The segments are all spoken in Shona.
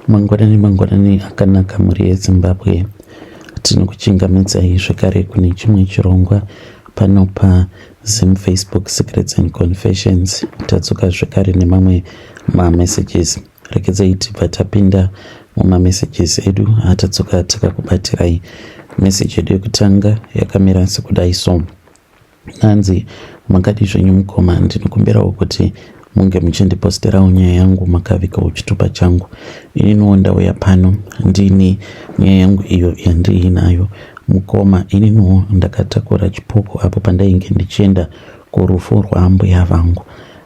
Mangwanani mangwanani akanaka mhuri yeZimbabwe. Tinokuchingamidzai zvekare kune chimwe chirongwa pano paZim Facebook Secrets and Confessions. Tadzoka zvekare nemamwe mamessages. Regedzai tibva tapinda mumamessages edu atadzoka takakubatirai. Message yedu yekutanga yakamira sekudai so. Hanzi makadii zvenyu mukoma, ndinokumbirawo kuti munge muchindiposterawo nyaya yangu makavigawo chitupa changu. Ininiwo ndauya pano ndine nyaya yangu iyo yandiinayo mukoma. Ininiwo ndakatakura chipoko apo pandainge ndichienda kurufu rwaambuya vangu.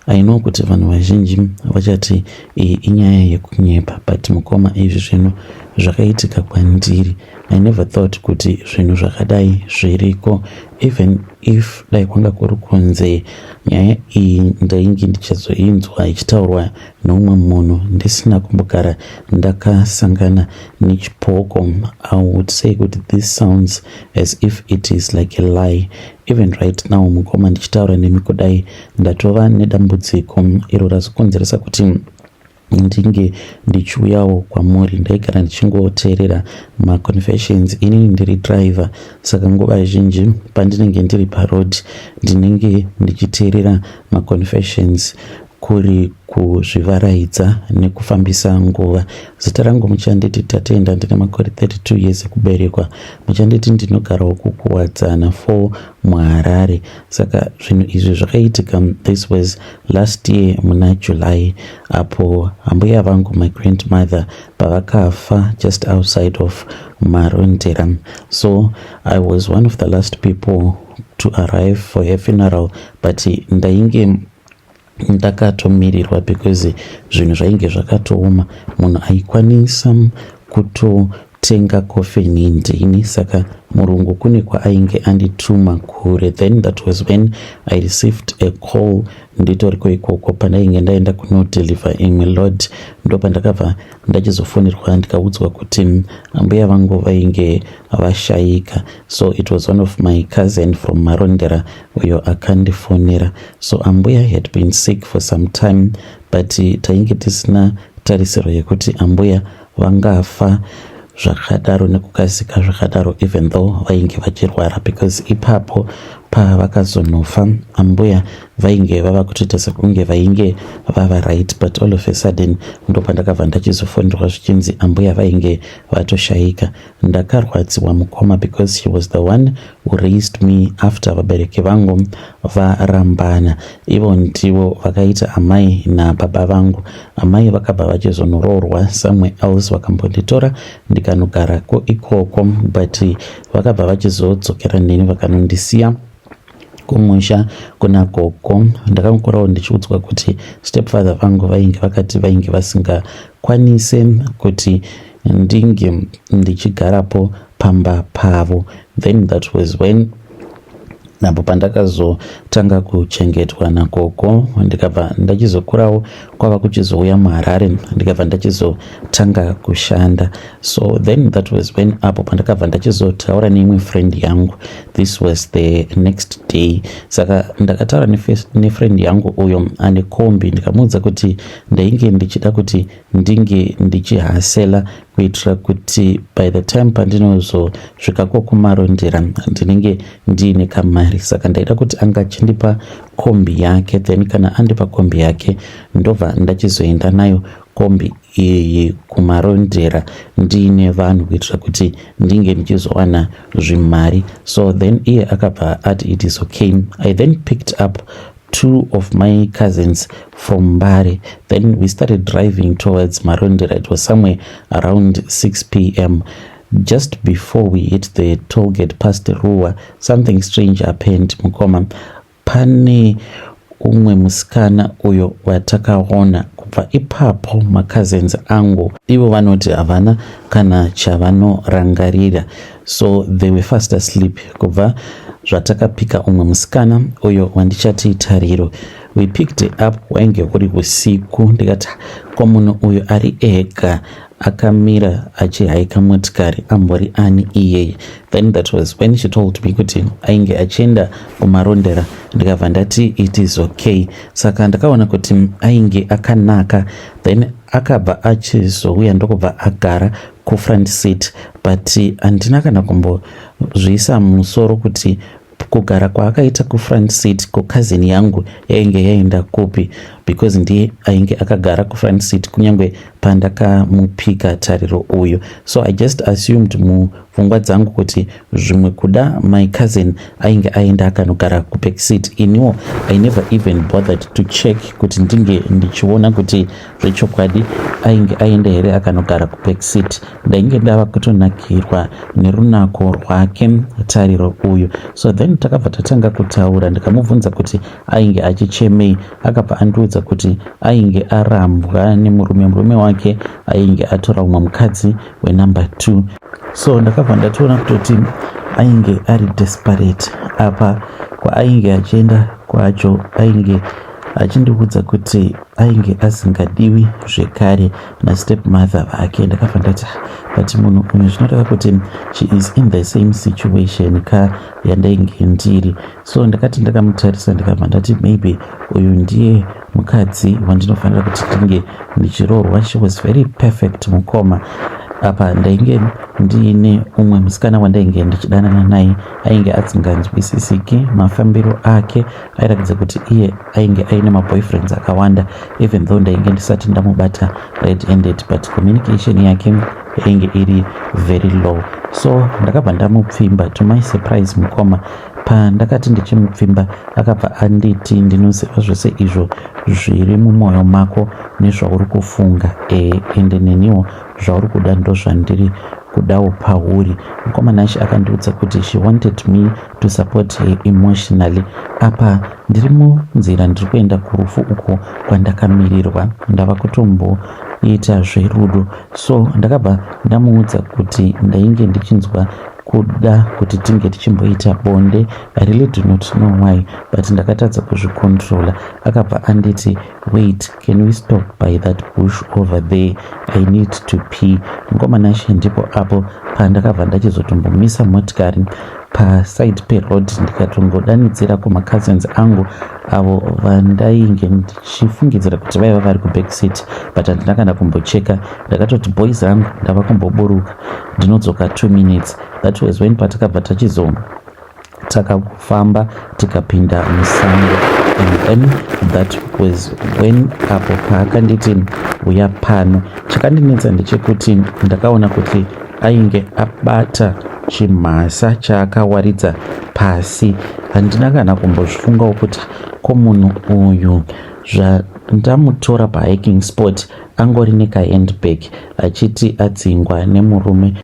I know kuti vanhu vazhinji vachati iyi inyaya yekunyepa but mukoma izvi zvinhu zvakaitika kwandiri. I never thought kuti zvinhu zvakadai zviriko even if dai kwanga kuri kunze nyaya iyi ndainge ndichazoinzwa ichitaurwa neumwe munhu ndisina kumbogara ndakasangana nechipoko. I would say kuti this sounds as if it is like a lie. Even right now mukoma ndichitaura nemi kudai ndatova nedambudziko iro razokonzeresa kuti ndinge ndichiuyawo kwamuri. Ndaigara ndichingoteerera maconfessions. Inini ndiri driver, saka nguva zhinji pandinenge ndiri paroad ndinenge ndichiteerera maconfessions kuri kuzvivaraidza nekufambisa nguva. Zita rangu muchanditi Tatenda, ndine makore 32 years ekuberekwa. Muchanditi ndinogarawo kuKuwadzana 4 muHarare. Saka zvinhu izvi zvakaitika, this was last year muna July, apo ambuya vangu, my grandmother, pavakafa just outside of Marondera. So I was one of the last people to arrive for her funeral, but ndainge ndakatomirirwa because zvinhu zvainge zvakatooma. Munhu aikwanisa kutotenga kofeni ndini, saka murungu kune kwaainge andituma kure. Then that was when I received a call nditoriko ikoko pandainge ndaenda kunodeliver imwe load. Ndo pandakabva ndachizofonirwa ndikaudzwa kuti ambuya vangu vainge vashayika. So it was one of my cousin from Marondera uyo akandifonera. So ambuya had been sick for some time, but tainge tisina tarisiro yekuti ambuya vangafa zvakadaro nekukasika zvakadaro, even though vainge vachirwara, because ipapo pavakazonofa ambuya vainge vava kutoita sekunge vainge vava right, but all of a sudden ndo pandakabva ndachizofonderwa zvichinzi ambuya vainge vatoshayika. Ndakarwadziwa mukoma, because she was the one who raised me after vabereki vangu varambana. Ivo ndivo vakaita amai nababa vangu. Amai vakabva vachizonoroorwa somewhere else, vakambonditora ndikanogarako ikoko, but vakabva vachizodzokera neni vakanondisiya kumusha kuna gogo. Ndakangokurawo ndichiudzwa kuti stepfather vangu vainge vakati vainge vasingakwanise kuti ndinge ndichigarapo pamba pavo. Then that was when apo pandakazotanga kuchengetwa nagogo. Ndikabva ndachizokurawo, kwava kuchizouya muHarare, ndikabva ndachizotanga kushanda. So then that was when apo pandakabva ndachizotaura neimwe friend yangu. This was the next day. Saka ndakataura nefriend yangu uyo ane kombi, ndikamuudza kuti ndainge ndichida kuti ndinge ndichihasela kuitira kuti by the time pandinozosvikako kuMarondera ndinenge ndiine kamari. Saka ndaida kuti anga achindipa kombi yake, then kana andipa kombi yake ndobva ndachizoenda nayo kombi iyi kuMarondera ndiine vanhu kuitira kuti ndinge ndichizowana zvimari. So then iye akabva ati it is okay. I then picked up two of my cousins from Mbare. Then we started driving towards Marondera. It was somewhere around 6 p.m. Just before we hit the toll gate past Ruwa, something strange happened, mukoma. Pane umwe musikana uyo watakaona. Kubva ipapo macousins angu ivo vanoti havana kana chavanorangarira, so they were fast asleep. Kubva zvatakapika umwe musikana uyo wandichati Tariro, we picked up, wainge uri usiku. Ndikati, ko munhu uyu ari ega Akamira achihaika motikari ambori ani iyeye? Then that was when she told me kuti ainge achienda kuMarondera. Ndikabva ndati, "It is okay." Saka ndakaona kuti ainge akanaka. Then akabva achizouya, ndokubva agara kufront seat, but handina kana kumbozviisa mumusoro kuti kugara kwaakaita kufront seat, kukazini yangu yainge yaenda kupi, because ndiye ainge akagara kufront seat kunyange pandakamupika Tariro uyu. So I just assumed mupfungwa dzangu kuti zvimwe kuda my cousin ainge aenda akanogara kuback seat. Iniwo I never even bothered to check kuti ndinge ndichiona kuti zvechokwadi ainge aenda here akanogara kuback seat. Ndainge ndava kutonakirwa nerunako rwake Tariro uyu. So then takabva tatanga kutaura. Ndikamubvunza kuti ainge achichemei. Akabva andiudza kuti ainge arambwa nemurume, murume wake ainge atora umwe mukadzi wenumber 2. So ndakabva ndatoona kutoti ainge ari desperate. Apa kwaainge achienda kwacho, ainge achindiudza kuti ainge asingadiwi zvekare nastep mother vake. Ndakabva ndati, "But munhu uyu zvinoreva kuti she is in the same situation ka yandainge ndiri." So ndakati ndakamutarisa, ndikabva ndati, "Maybe uyu ndiye mukadzi wandinofanira kuti ndinge ndichiroorwa." She was very perfect, mukoma. Apa ndainge ndiine umwe musikana wandainge ndichidanana naye, ainge asinganzwisisiki mafambiro ake. Airatidza kuti iye ainge aine maboyfriends akawanda, even though ndainge ndisati ndamubata red handed, but communication yake yainge iri very low. So ndakabva ndamupfimba. To my surprise, mukoma, pandakati ndichimupfimba, akabva anditi, "Ndinoziva zvose izvo zviri mumwoyo mako nezvauri kufunga, ende neniwo zvauri kuda ndo zvandiri kudawo pauri." Mukoma Nashi, akandiudza kuti she wanted me to support her emotionally. Apa ndiri munzira, ndiri kuenda kurufu uko kwandakamirirwa, ndava kutomboita zverudo. So ndakabva ndamuudza kuti ndainge ndichinzwa kuda kuti tinge tichimboita bonde. I really do not know why, but ndakatadza kuzvicontrola. Akabva anditi, "Wait, can we stop by that bush over there? I need to pee." Mukoma Nashe, ndipo apo pandakabva ndachizotombomisa motikari paside peroad, ndikatongodanidzira kumacousins angu avo vandainge ndichifungidzira kuti vaiva vari kuback seat, but handina kana kumbocheka. Ndakatoti, "Boys rangu, ndava kumboburuka, ndinodzoka 2 minutes." That was when patakabva tachizo takafamba tikapinda musango, and then that was when apo paakanditi, "Uya pano." Chakandinetsa ndechekuti ndakaona kuti ainge abata chimhasa chaakawaridza pasi. Handina kana kumbozvifungawo kuti ko munhu uyu zvandamutora pahiking spot angori nekahandbag, achiti adzingwa nemurume,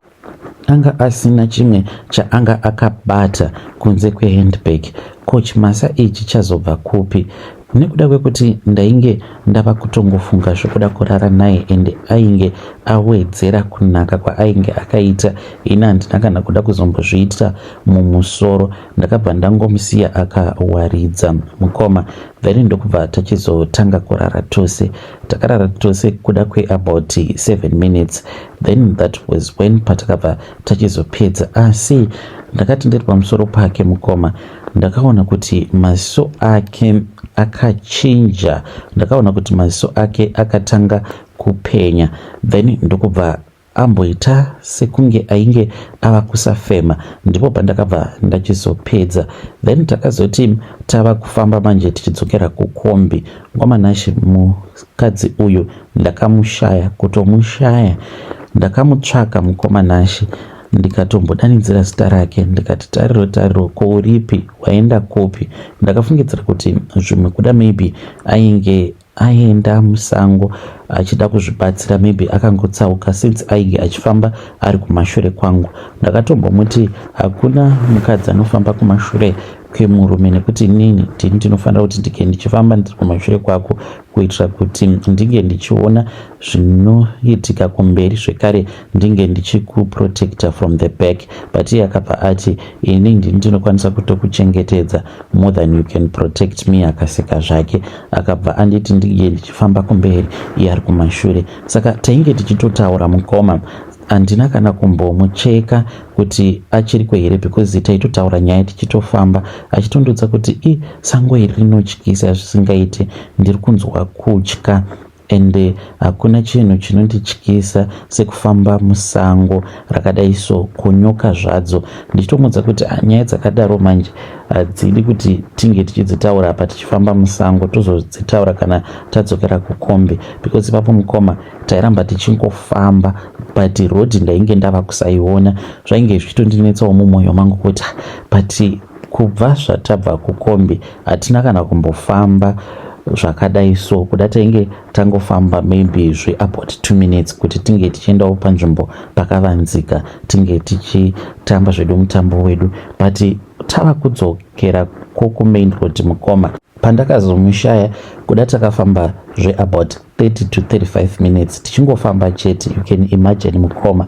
anga asina chimwe chaanga akabata kunze kwehandbag, ko chimasa ichi chazobva kupi? Nekuda kwekuti ndainge ndava kutongofunga zvokuda kurara naye, ende ainge awedzera kunaka kwaainge akaita, ini handina kana kuda kuzombozviita mumusoro. Ndakabva ndangomusiya akawaridza, mukoma. Then ndokubva tachizotanga kurara tose. Takarara tose kuda kweabout 7 minutes. Then that was when patakabva tachizopedza. Asi ndakati ndiri pamusoro pake, mukoma, ndakaona kuti maziso ake akachinja. Ndakaona kuti maziso ake akatanga kupenya, then ndokubva amboita sekunge ainge ava kusafema. Ndipo pandakabva ndachizopedza. Then takazoti tava kufamba manje tichidzokera kukombi, mukoma Nashi, mukadzi uyu ndakamushaya, kutomushaya. Ndakamutsvaka, mukoma Nashi, ndikatombodanidzira zita rake, ndikati, "Tariro, Tariro, ko uripi? Waenda kupi?" Ndakafungidzira kuti zvimwe kuda maybe ainge aenda musango achida kuzvibatsira, maybe akangotsauka, since ainge achifamba ari kumashure kwangu. Ndakatombomuti hakuna mukadzi anofamba kumashure kwemurume, nekuti inini ndini ndinofanira kuti ndinge ndichifamba ndiri kumashure kwako kuitira kuti ndinge ndichiona zvinoitika kumberi, zvekare ndinge ndichikuprotecta from the back. But iye akabva ati, "Ini ndini ndinokwanisa kutokuchengetedza more than you can protect me." Akaseka zvake, akabva anditi ndinge ndichifamba kumberi, iye ari kumashure. Saka tainge tichitotaura, mukoma. Handina kana kumbomucheka kuti achiriko here, because taitotaura nyaya tichitofamba, achitondiudza kuti, "I sango iri rinotyisa zvisingaiti, ndiri kunzwa kutya, ende hakuna chinhu chinondityisa sekufamba musango rakadai so, kunyoka zvadzo." Ndichitomudza kuti, "Ah, nyaya dzakadaro manje hadzidi kuti tinge tichidzitaura apa tichifamba musango, tozodzitaura kana tadzokera kukombi," because ipapo, mukoma, tairamba tichingofamba, but road ndainge ndava kusaiona. Zvainge zvichitondinetsawo mumwoyo mangu kuti, ah, but kubva zvatabva kukombi hatina kana kumbofamba zvakadai so. Kuda tainge tangofamba maybe zveabout 2 minutes kuti tinge tichiendawo panzvimbo pakavanzika, tinge tichitamba zvedu mutambo wedu. But tava kudzokera kokumain road, mukoma, pandakazomushaya, kuda takafamba zveabout 30 to 35 minutes tichingofamba chete. You can imagine, mukoma,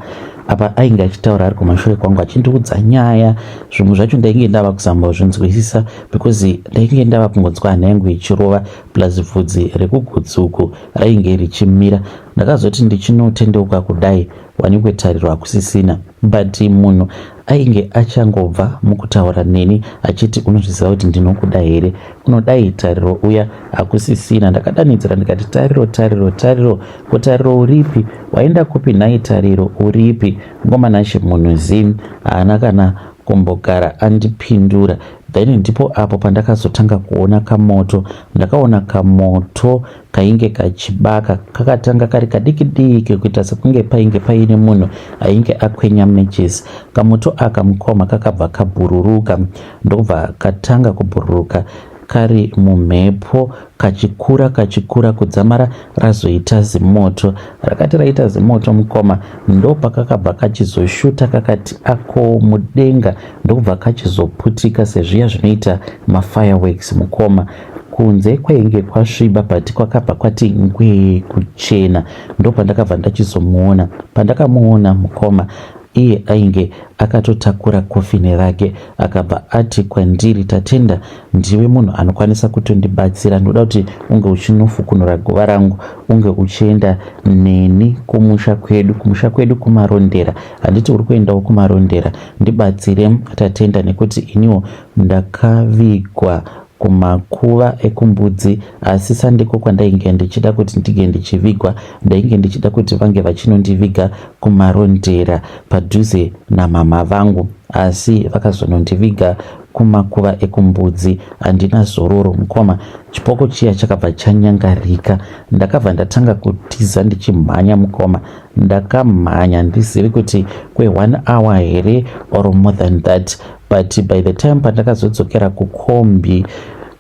apa ainge achitaura ari kumashure kwangu, achindiudza nyaya. Zvimwe zvacho ndainge ndava kuzama kuzvinzwisisa, because ndainge ndava kungonzwa hana yangu ichirova, plus bvudzi rekugutsuku rainge richimira. Ndakazoti ndichinotendeuka kudai, wanikwe Tariro hakusisina. But munhu ainge achangobva mukutaura neni achiti, "Unozviziva kuti ndinokuda here?" Unodai Tariro uya hakusisina. Ndakadanidzira ndikati, "Tariro, Tariro, Tariro, ko Tariro uripi? Waenda kupi nhai Tariro, uripi?" Ngomanashe, munhu zim haana kana kumbogara andipindura. Then ndipo apo pandakazotanga kuona kamoto. Ndakaona kamoto kainge kachibaka. Kakatanga kari kadiki diki, kuita sekunge painge paine munhu ainge akwenya matches. Kamoto aka, mukoma, kakabva kabhururuka, ndobva katanga kubhururuka kari mumhepo, kachikura, kachikura, kudzamara razoita zimoto. Rakati raita zimoto, mukoma, ndopakakabva kachizoshuta kakati ako mudenga, ndokubva kachizoputika sezviya zvinoita mafireworks, mukoma. Kunze kwainge kwasviba, but kwakabva kwati ngwee kuchena. Ndopandakabva ndachizomuona. Pandakamuona, mukoma, iye ainge akatotakura kofini rake. Akabva ati kwandiri, "Tatenda, ndiwe munhu anokwanisa kutondibatsira. Ndoda kuti unge uchinofukunura guva rangu, unge uchienda neni kumusha kwedu, kumusha kwedu kuMarondera. Handiti uri kuendawo kuMarondera? Ndibatsire, Tatenda, nekuti iniwo ndakavigwa kumakuva ekuMbudzi, asi sandiko kwandainge ndichida kuti ndinge ndichivigwa. Ndainge ndichida kuti vange vachinondiviga kuMarondera padhuze namama vangu, asi vakazonondiviga kumakuva ekuMbudzi. Handina zororo." Mukoma, chipoko chiya chakabva chanyangarika. Ndakabva ndatanga kutiza ndichimhanya, mukoma. Ndakamhanya, ndizivi kuti kwe1 hour here or more than that, but by the time pandakazodzokera kukombi,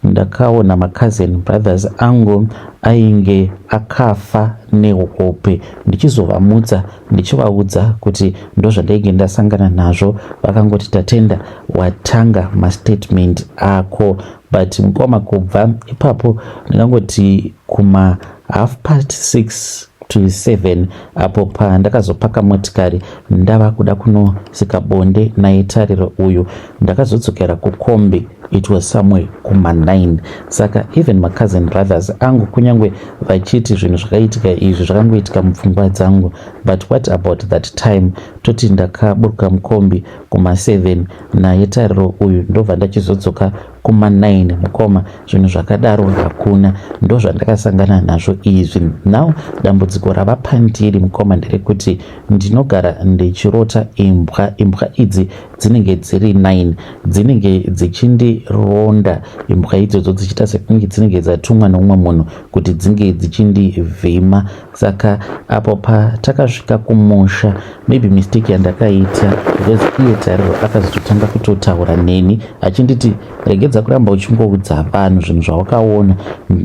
ndakaona macousin brothers angu ainge akafa nehope. Ndichizovamutsa, ndichivaudza kuti ndozvandainge ndasangana nazvo, vakangoti, "Tatenda, watanga mastatement ako." But mukoma, kubva ipapo, ndingangoti kuma 6:30 to 7 apo pandakazopaka motikari ndava kuda kunosika bonde nayeTariro uyu, ndakazodzokera kukombi it was somewhere kuma9. Saka even macousin brothers angu, kunyange vachiti zvinhu zvakaitika izvi zvakangoitika mupfungwa dzangu, but what about that time? Toti ndakaburuka mukombi kuma7 naye Tariro uyu, ndobva ndachizodzoka kuma9. Mukoma, zvinhu zvakadaro hakuna. Ndo zvandakasangana nazvo izvi. Now dambudziko rava pandiri, mukoma, nderekuti ndinogara ndichirota imbwa. Imbwa idzi dzinenge dziri 9, dzinenge dzichindironda. Imbwa idzodzo dzichiita sekunge dzinenge dzatumwa neumwe munhu kuti dzinge dzichindivhima. Saka apo patakasvika kumusha, maybe mistake yandakaita, because iye Tariro akazototanga kutotaura neni achinditi regedza kuramba uchingoudza vanhu zvinhu zvawakaona,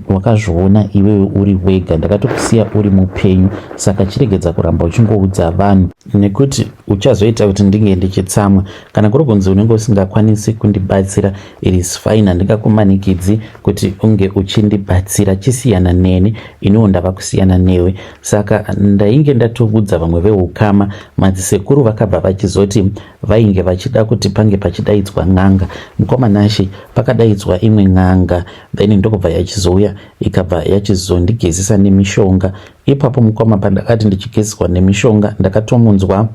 wakazviona iwewe uri wega, ndakatokusiya uri mupenyu, saka chiregedza kuramba uchingoudza vanhu nekuti uchazoita kuti ndinge ndichitsamwa. Kana kuri kunzi unenge usingakwanisi kundibatsira, it is fine, handingakumanikidzi kuti unge uchindibatsira, chisiyana neni, iniwo ndava kusiyana newe. Saka ndainge ndatoudza vamwe veukama, madzisekuru vakabva vachizoti vainge vachida kuti pange pachidaidzwa n'anga. Mukoma Nashe, pakadaidzwa imwe n'anga, then ndokubva yachizouya ikabva yachizondigezesa nemishonga. Ipapo mukoma, pandakati ndichigezeswa nemishonga, ndakatomunzwa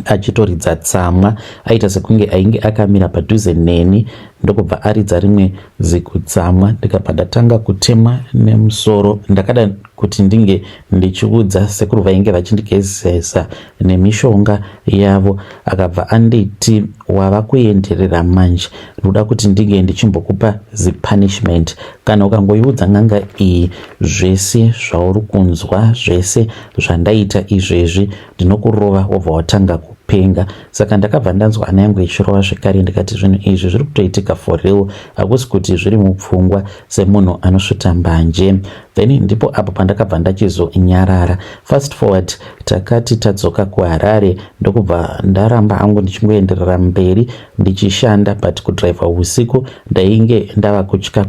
achitoridza tsamwa, aita sekunge ainge akamira padhuze neni, ndokubva aridza rimwe zikutsamwa, ndikabva ndatanga kutemwa nemusoro. Ndakada kuti ndinge ndichiudza sekuru vainge vachindigezesa nemishonga yavo, akabva anditi wava kuenderera manje, ndoda kuti ndinge ndichimbokupa zipunishment. Kana ukangoiudza n'anga iyi zvese zvauri kunzwa, zvese zvandaita izvezvi, ndinokurova wobva watanga kupenga. Saka ndakabva ndanzwa hana yangu ichirova zvekare, ndikati zvinhu izvi zviri kutoitika for real, hakusi kuti zviri mupfungwa semunhu anosvuta mbanje. Then ndipo apo pandakabva ndachizonyarara. Fast forward, takati tadzoka kuHarare, ndokubva ndaramba hangu ndichingoenderera mberi ndichishanda, but kudhiraivha usiku ndainge ndava kutya.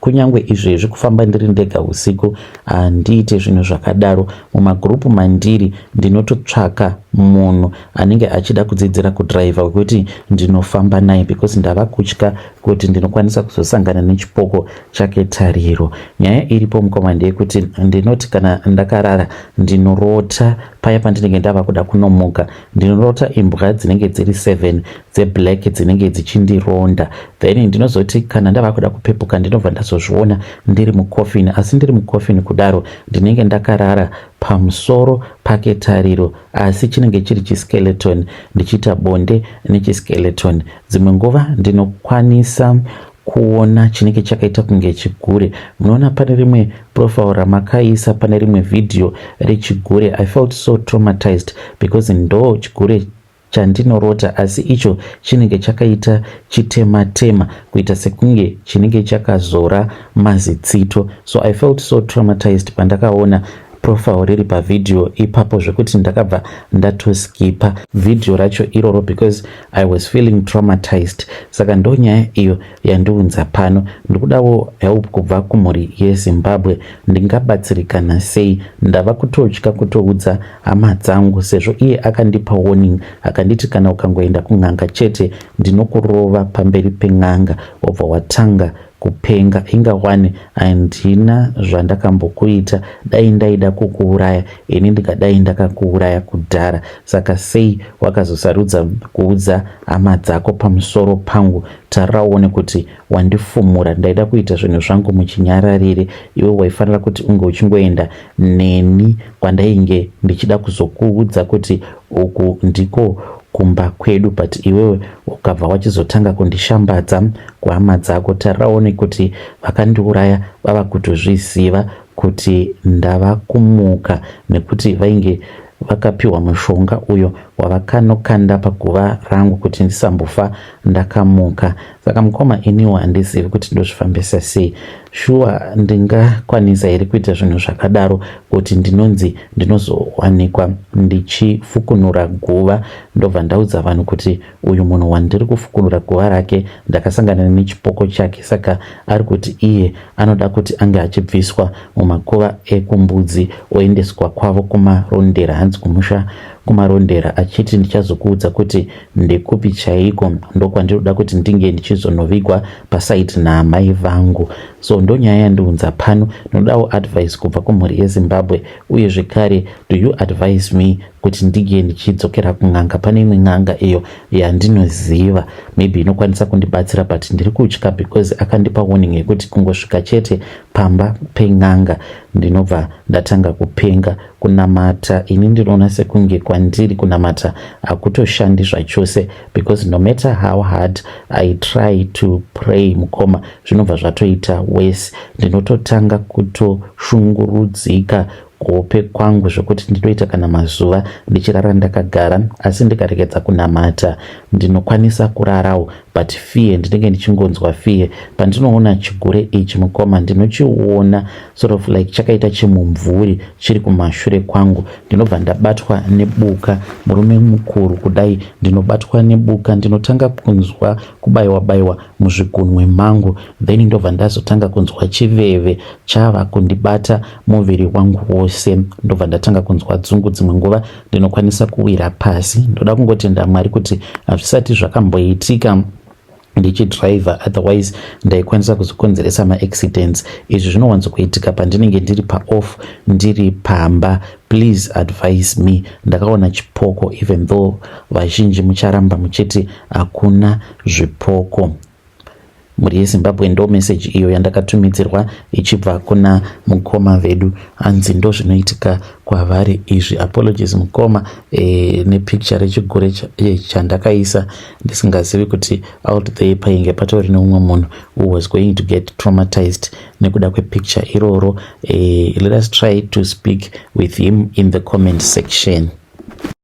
Kunyange izvezvi kufamba ndiri ndega usiku handiite zvinhu zvakadaro. Mumagurupu mandiri ndinototsvaka munhu anenge achida kudzidzira kudhiraivha wekuti ndinofamba naye, because ndava kutya kuti ndinokwanisa kuzosangana nechipoko chake Tariro. Nyaya iripo mukoma ndeyekuti ndinoti kana ndakarara ndinorota paya pandinenge ndava kuda kunomuka, ndinorota imbwa dzinenge dziri 7 dzeblack dzinenge dzichindironda. Then ndinozoti kana ndava kuda kupepuka, ndinobva ndazozviona ndiri mukofini. Asi ndiri mukofini kudaro, ndinenge ndakarara pamusoro pake Tariro, asi chinenge chiri chiskeleton, ndichiita bonde nechiskeleton. Dzimwe nguva ndinokwanisa kuona chinenge chakaita kunge chigure. Munoona pane rimwe profile ramakaisa pane rimwe vhidhiyo rechigure. I felt so traumatized because ndo chigure chandinorota, asi icho chinenge chakaita chitema tema, kuita sekunge chinenge chakazora mazitsito. So I felt so traumatized pandakaona profile riri pavhidhiyo ipapo, zvekuti ndakabva ndatoskipa vhidhiyo racho iroro because I was feeling traumatized. Saka ndo nyaya iyo yandiunza pano. Ndikudawo help kubva kumhuri yeZimbabwe. Ndingabatsirikana sei? Ndava kutotya kutoudza hama dzangu, sezvo iye akandipa warning, akanditi kana ukangoenda kun'anga chete, ndinokurova pamberi pen'anga wobva watanga kupenga. Inga wani handina zvandakambokuita, dai ndaida kukuuraya ini ndingadai ndakakuuraya kudhara. Saka sei wakazosarudza kuudza hama dzako pamusoro pangu? Tarira uone kuti wandifumura. Ndaida kuita zvinhu zvangu muchinyararire, iwe waifanira kuti unge uchingoenda neni kwandainge ndichida kuzokuudza kuti uku ndiko kumba kwedu, but iwewe ukabva wachizotanga kundishambadza kuhama dzako. Tarira uone kuti vakandiuraya vava kutozviziva kuti ndava kumuka, nekuti vainge vakapiwa mushonga uyo wavakanokanda paguva rangu kuti ndisambofa ndakamuka. Saka mukoma, iniwo handizivi kuti ndozvifambisa sei. Shuwa ndingakwanisa here kuita zvinhu zvakadaro, kuti ndinonzi ndinozowanikwa ndichifukunura guva, ndobva ndaudza vanhu kuti uyu munhu wandiri kufukunura guva rake ndakasangana nechipoko chake, saka ari kuti iye anoda kuti ange achibviswa mumakuva ekuMbudzi oendeswa kwavo kuMarondera, hanzi kumusha kuMarondera, achiti ndichazokuudza kuti ndekupi chaiko, ndokwandinoda kuti ndinge ndichizonovigwa pasaidi naamai vangu. So ndonyaya yandiunza pano. Ndinodawo advice kubva kumhuri yeZimbabwe, uye zvekare, do you advise me kuti ndinge ndichidzokera kun'anga? Pane imwe n'anga iyo yandinoziva, maybe inokwanisa kundibatsira, but ndiri kutya because akandipa warning yekuti kungosvika chete pamba pen'anga ndinobva ndatanga kupenga. Kunamata, ini ndinoona sekunge kwandiri kunamata hakutoshandi zvachose, because no matter how hard I try to pray, mukoma, zvinobva zvatoita worse, ndinototanga kutoshungurudzika. Kuhope kwangu zvokuti ndinoita kana mazuva ndichirara ndakagara asi ndikaregedza kunamata ndinokwanisa kurarawo but fear ndinenge ndichingonzwa fear pandinoona chigure ichi mukoma ndinochiona sort of like chakaita chimumvuri chiri kumashure kwangu ndinobva ndabatwa nebuka murume mukuru kudai ndinobatwa nebuka ndinotanga kunzwa kubaiwa baiwa muzvigunwe mangu then ndobva ndazotanga kunzwa chiveve chava kundibata muviri wangu wose ndobva ndatanga kunzwa dzungu dzimwe nguva ndinokwanisa kuwira pasi ndoda kungotenda mwari kuti hazvisati zvakamboitika ndichidriver otherwise ndaikwanisa kuzokonzeresa maaccidents izvi zvinowanzokuitika pandinenge ndiri paoff ndiri pamba please advise me ndakaona chipoko even though vazhinji mucharamba muchiti hakuna zvipoko mhuri yezimbabwe ndo meseji iyo yandakatumidzirwa ichibva kuna mukoma vedu hanzi ndo zvinoitika kwavari izvi apologies mukoma e, nepicture rechigure e, chandakaisa ndisingazivi kuti out there painge patori neumwe munhu who was going to get traumatized nekuda kwepicture iroro e, let us try to speak with him in the comment section.